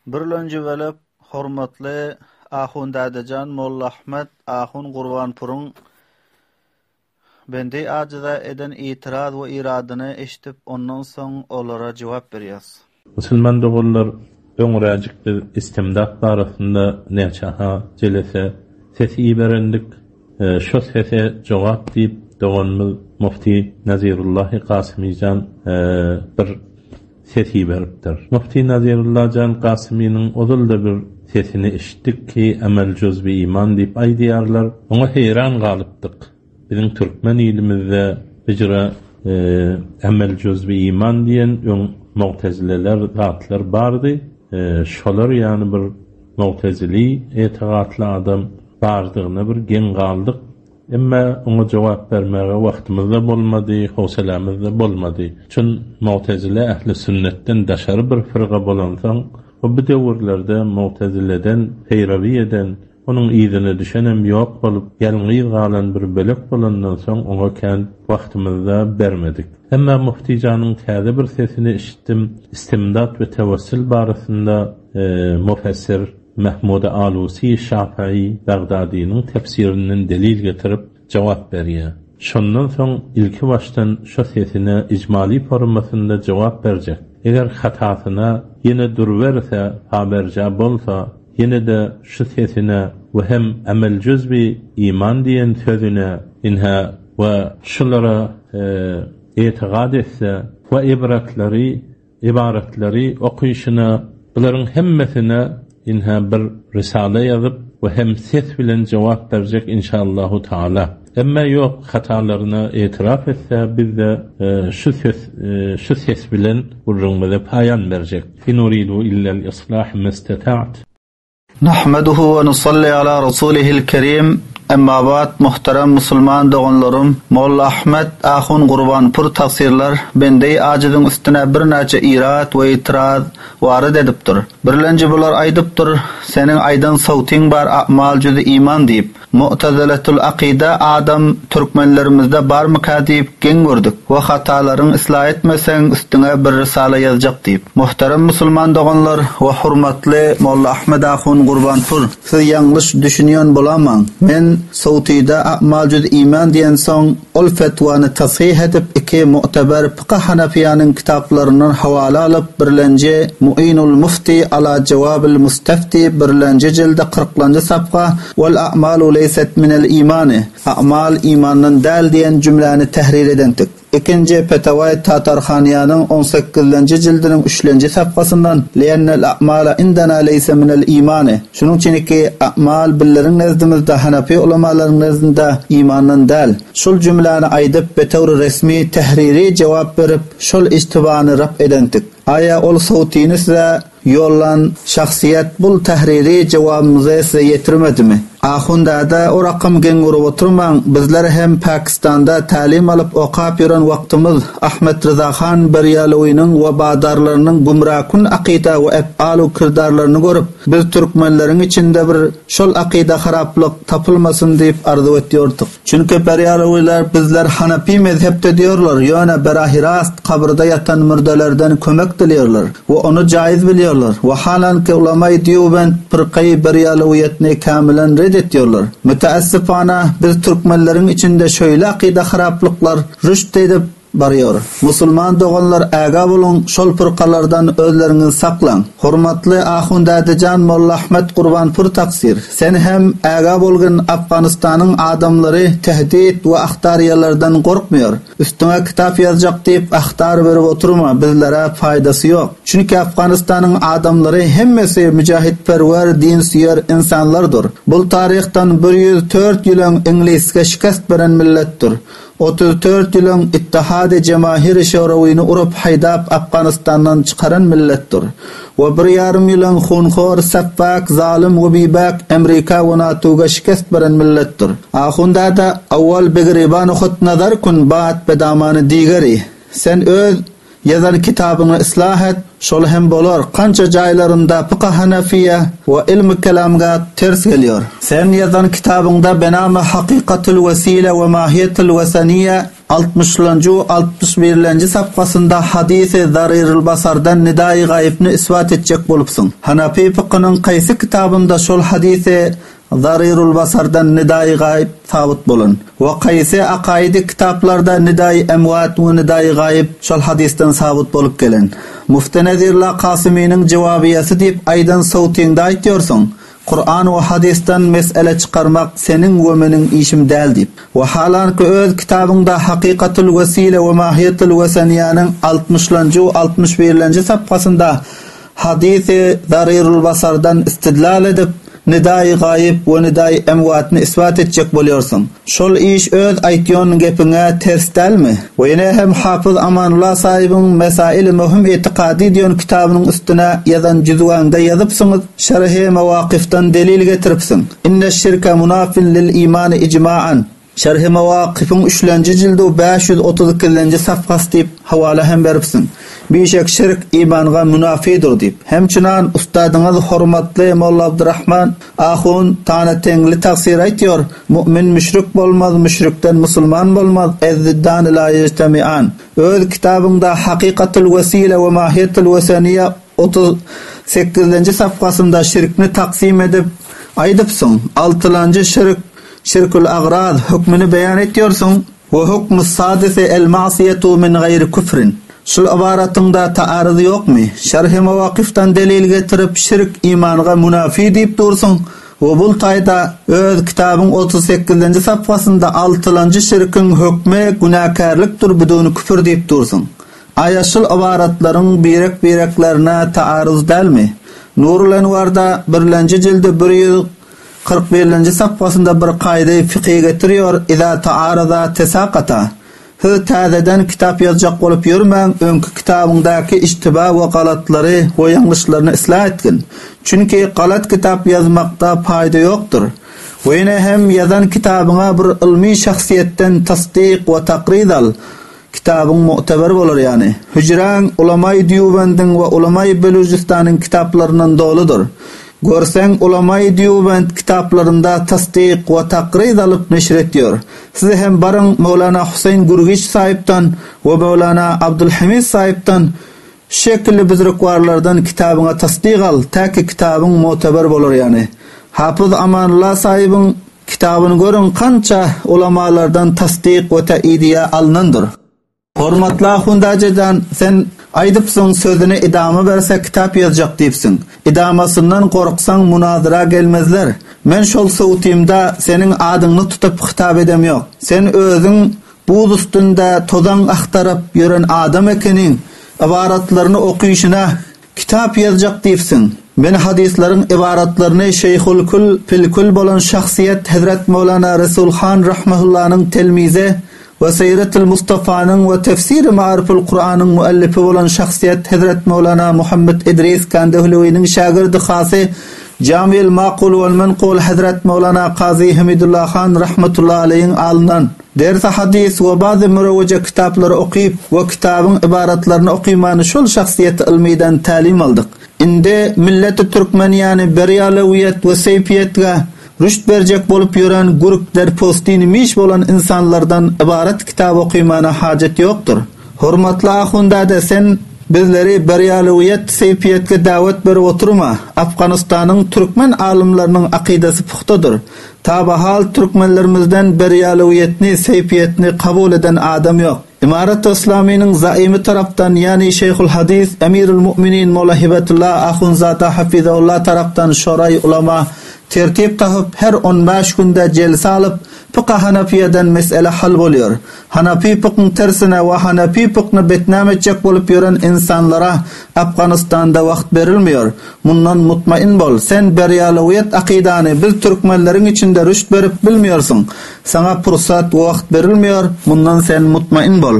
Birlenji bölüp hormatly Ahun Dädejan Mollaahmet Ahun Gurbanpuryň Bendi ajyza eden itiraz we iradyny eşidip ondan soň olara jogap berýäs. Musulman doganlar öňräjik biz istimdat barasynda näçe-ha jelese ses iberendik. Şo sese jogap diýip doganymyz Mufti Nazirullahi Gasymyjan bir ses iberipdir. Mufti Nazirullajan Gasymynyň ozal-da bir sesini eşitdik ki, Emel juzbi iman diýip aýdýarlar. Oňa heýran galypdyk. Biziň türkmen ilimizde hijra Emel juzbi iman diýen öň mugtezileler zatlar bardy. Şolar ýaly bir mugtezili etigatly adam bardygyna bir geň galdyk. Emma oňa jogap bermäge wagtymyz-da bolmady, howsalamyz-da bolmady. Çün Mugtezile ähli sünnetden daşary bir fyrga bolansoň, we bu döwürlerde Mugtezileden peýrawi eden, onuň yzyna düşenem ýok bolup, ýalňyz galan bir bölek bolandan soň oňa kän wagtymyzy-da bermedik. Emma Muftijanyň täze bir sesini eşitdim, istimdat we tewessül barasynda mufessir Mahmud Alusi Şafyy Bagdadynyň tefsirinden delil getirip jogap berýär. Şondan soň ilki başdan şo sesine ijmaly formasynda jogap berjek. Eger hatasyna ýene duruberse paberja bolsa ýene-de şu sesine we hem amel juzbi iman diýen sözüne inhä we şulara etigat etse we ybratlary Ybaratlary okyşyna, bularyň hemmesine ynha bir risala ýazyp we hem ses bilen jogap berjek inşallahu taala. Emme ýok hatalaryna etiraf etse bizde şu ses şu ses bilen gürrüňimize paýan berjek. In uridu illel islah mesteta'd. Nahmeduhu we nusalli ala rasulihil kerim Emma ba'd Muhterem musulman doganlarym Molla Ahmet ahun Gurbanpur tagsyrlar bendeyi ajyzyň üstüne birnäçe irat we itiraz warid edipdir. Birlenji bular aýdypdyr, Seniň aýdan sowtyň bar a'mal jüzi iman diýip. Mu'tazeletul akyda adam türkmenlerimizde barmyka diýip geň gördük we hatalaryň yslah etmeseň üstüňe bir rysala ýazjak diýip. Muhterem musulman doganlar we hurmatly Molla Ahmet ahun Gurbanpur siz ýalňyş düşünýän bolamaň. Men Sowtyda a'mal jüz iman diýensoň Ol fetwany tashyh edip iki mu'teber fykh hanafiýanyň kitaplaryndan hawala alyp birlenji Muinul mufti ala jewabil mustefti birlenji jildi kyrklanjy sapga Wal a'malu leýset minel imani, A'mal imandan däl diýen jümläni tehrir edentik. Ikinji Fetawai Tatarhaniýanyň on sekizlenji jildiniň üçlenji sapgasyndan Liennel a'mala indena leýse minel imani, Şunuň üçin ki, a'mal billeriň nezdimizde, hanapy ulamalaryň nezdinde imandan däl. Şul jümläni aýdyp, betewri resmi, tehriri jogap berip, şol ijtibany rap edentik. Aýa ol sowtyny size ýollan şahsyýet bul tehriri jogabymyzy size ýetirmedimi? Ahun däde, o rakam geň görüp oturmaň, bizler hem Pakistanda tälim alyp okap ýören wagtymyz Ahmet Ryza han Berýalywynyň webadarlarynyň gümrakün akyda we ef'alu kirdarlaryny görüp, Biz türkmenleriň içinde bir şol akyda haraplyk tapylmasyn diýip arzuw etýordyk. Çünki berýalywylar bizler hanapy mezhepde diýorlar, ýöne berahirast kabyrda ýatan mürdelerden kömek dileýorlar we ony jaýyz bilýorlar. Wahalanki ulamaý dýubent pyrkaýy berýalywyýetni kämilen red etýorlar. Müteessifana biz türkmenleriň içinde şöýle akyda haraplyklar rüşt edip Barýar. Musulman doganlar ägä boluň şol pyrkalardan özleriňizi saklaň. Hormatly Ahun Dädejan Molla Ahmet Gurbanpur taksyr. Sen hem ägä bolgyn Afganystanyň adamlary tehdit we ahtarýalardan gorkmaýar. Üstüňe kitap ýazjak diýip ahtar berip oturma bizlere paýdasy ýok. Çünki Afganystanyň adamlary hemmesi müjahitperwer dinsüýer ynsanlardyr. Bul taryhdan 104 ýyl öň iňlisge şikest beren milletdir. 34 ýyl öň Ittihady Jemahiri Şeurawyny urup haýdap Afganistandan çykaran milletdir. We bir ýarym ýyl öň hunhor, seffak, zalym we bibäk Emrika we NATO-ga şikest beren milletdir. Ahun däde, Awwal begribany hut nazar kun, ba'd bedamany digeri. Sen öz Ýazan kitabyňy yslah et, şol hem bolar, kança jaýlarynda fykh hanefiýe we ilmi kelamga ters gelýor. Sen ýazan kitabyňda bename hakykatyl wesile we mahiýetil weseniýe. Altmyşlanjy we 60 birlenji sapgasynda hadysy Zarirul-Basardan nidaýy gaýypny isbat etjek bolupsyň. Hanapy fykynyň kaýsy kitabynda şol hadysy Zarirul-Basardan nidaýy gaýyp sabyt bolan? We kaýsy akaýydy kitaplarda nidaýy emwat we nidaýy gaýyp şol hadysdan sabyt bolup gelen? Mufti Nezirla Kasymynyň jewabiýasy diýip aýdan sowtyňda aýtýorsyň. Kuran we hadysdan mesele çykarmak seniň we meniň işim däl diýip. We halanky öz kitabyňda Hakykatul wesile we mahiýetul weseniýäniň altmyşlanjy we 60 birlenji sapgasynda hadysy Zarirul Basardan istidlal edip, nidaýy gaýyp we nidaýy emwatny isbat etjek bolýarsyň. Şol iş öz aýtýan gepiňe ters dälmi? We ýene hem Hafyz Amanullah saýybyň Mesaili möhüm etikady diýen kitabynyň üstüne ýazan jüzwäňde ýazypsyňyz, Şerhi Mewakyfdan delil getiripsiň. Inne şirke munafin lil imani ijma'an. Şerhi Mewakyfyň üçlenji jildi 532-nji safhasy diýip hawala hem beripsiň. Bişek şirk imanga munafidir diýip. Hemçinan ustadyňyz hormatly Molla Abdurrahman Ahun Tanateňli tagsyr aýtýor, Mu'min müşrik bolmaz, müşrikden musulman bolmaz, Ez-ziddani la ýejtemi'an. Öz kitabyňda Hakykatul wesile we mahiýetul weseniýe 38-nji safhasynda şirkni taksym edip aýdypsyň, altylanjy şirk, şirkül agraz, hökmüni beýan etýorsyň, We hukmus sadisi el ma'siýetu min gaýri küfrin. Şul ybaratyňda taaruz ýokmy? Şerhi Mewakyfdan delil getirip şirk imanga munafi diýip dursuň we bul taýda öz kitabyň 38-nji sapgasynda altylanjy şirkiň hökmi günäkärlikdir biduni küfür diýip dursuň. Aýa şul ybaratlaryň birek-bireklerine taaruz dälmi? Nurul Enwarda birlenji jildi 141-nji sapgasynda bir kaýdaýy fykhy getirýor, Iza taaraza tesakata. Siz täzeden kitap ýazjak bolup ýörmäň, öňki kitabyňdaky iştiba we galatlary we ýalňyşlaryny islah etgin. Çünki galat kitap ýazmakda paýda ýokdur. We ýene hem ýazan kitabyňa bir ylmy şahsyýetden tasdyk we takryz al. Kitabyň mu'teber bolar ýany. Hüjräň Ulamaý Dýubendiň we Ulamaý Belujistanyň kitaplaryndan doludyr. Görseň Ulamaý Dýubend kitaplarynda tasdyk we takryz alyp neşir etýör. Siz hem baryň Möwlana Huseýn Gürgiç saýypdan we Möwlana Abdulhamid saýypdan şu şekilli büzrükwarlardan kitabyňa tasdyk al, täki kitabyň mu'teber bolar ýany. Hapyz Amanullah saýybyň Kitabyny görüň kança ulamalardan tasdyk we taýidiýe alnandyr. Hormatly Ahundajejan sen aýdypsyň sözüne idama berse kitap ýazjak diýipsiň. Idamasyndan gorksaň munazara gelmezler. Men şol sowtymda seniň adyňny tutup hytap edemýok. Sen özüň buz üstünde tozaň agtaryp ýören adam ekeniň. Ybaratlaryny okyşyna Kitap ýazjak diýipsiň. Men hadyslaryň ybaratlaryny Şeýhul-kül fil-kül bolan şahsyýet Hezret Möwlana Resul Han rahmehullanyň telmizi we Seýretil Mustafanyň we Tefsiri Maariful Kuranyň müellifi bolan şahsyýet Hezret Möwlana Muhammet Idris Kandehluwiniň şägirdi hasy Jamiül Makul wal Menkul Hezret Möwlana Kazy Hemidulla Han rahmetullahi aleýhiň alyndan Dersi hadys we bazy mürewweje kitaplary okyp we kitabyň ybaratlaryny okymany şol şahsyýeti ylmydan tälim aldyk. Indi milleti türkmeniýany berýalewiýet we seýfiýetge rüşt berjek bolup ýören gürk der postini miş bolan ynsanlardan ybarat kitap okymana hajat ýokdur. Hormatly ahundade sen bizleri berýalewiýet seýfiýetge dawet berip oturma. Afganystanyň türkmen alymlarynyň akydasy pugtadyr. Tabahal türkmenlerimizden berýalywyýetni, seýfiýetni kabul eden adam ýok. Ymarat Yslamynyň zaimi tarapdan, ýani Şeýhul Hadys, Emirül Mu'minin Mola Hibetulla Ahunzada Hafizahullah tarapdan şoraý ulama tertip tapyp her on bäş günde jelse alyp Fykha Hanafiýeden mesele hal bolýar. Hanafi fykyň tersine we Hanafi fykny betnam etjek bolup ýören ynsanlara Afganystanda wagt berilmeýär. Mundan mutmain bol, sen berýalowiýet akydany biz türkmenleriň içinde rüşt berip bilmeýärsiň. Saňa pursat we wagt berilmeýär, mundan sen mutmain bol.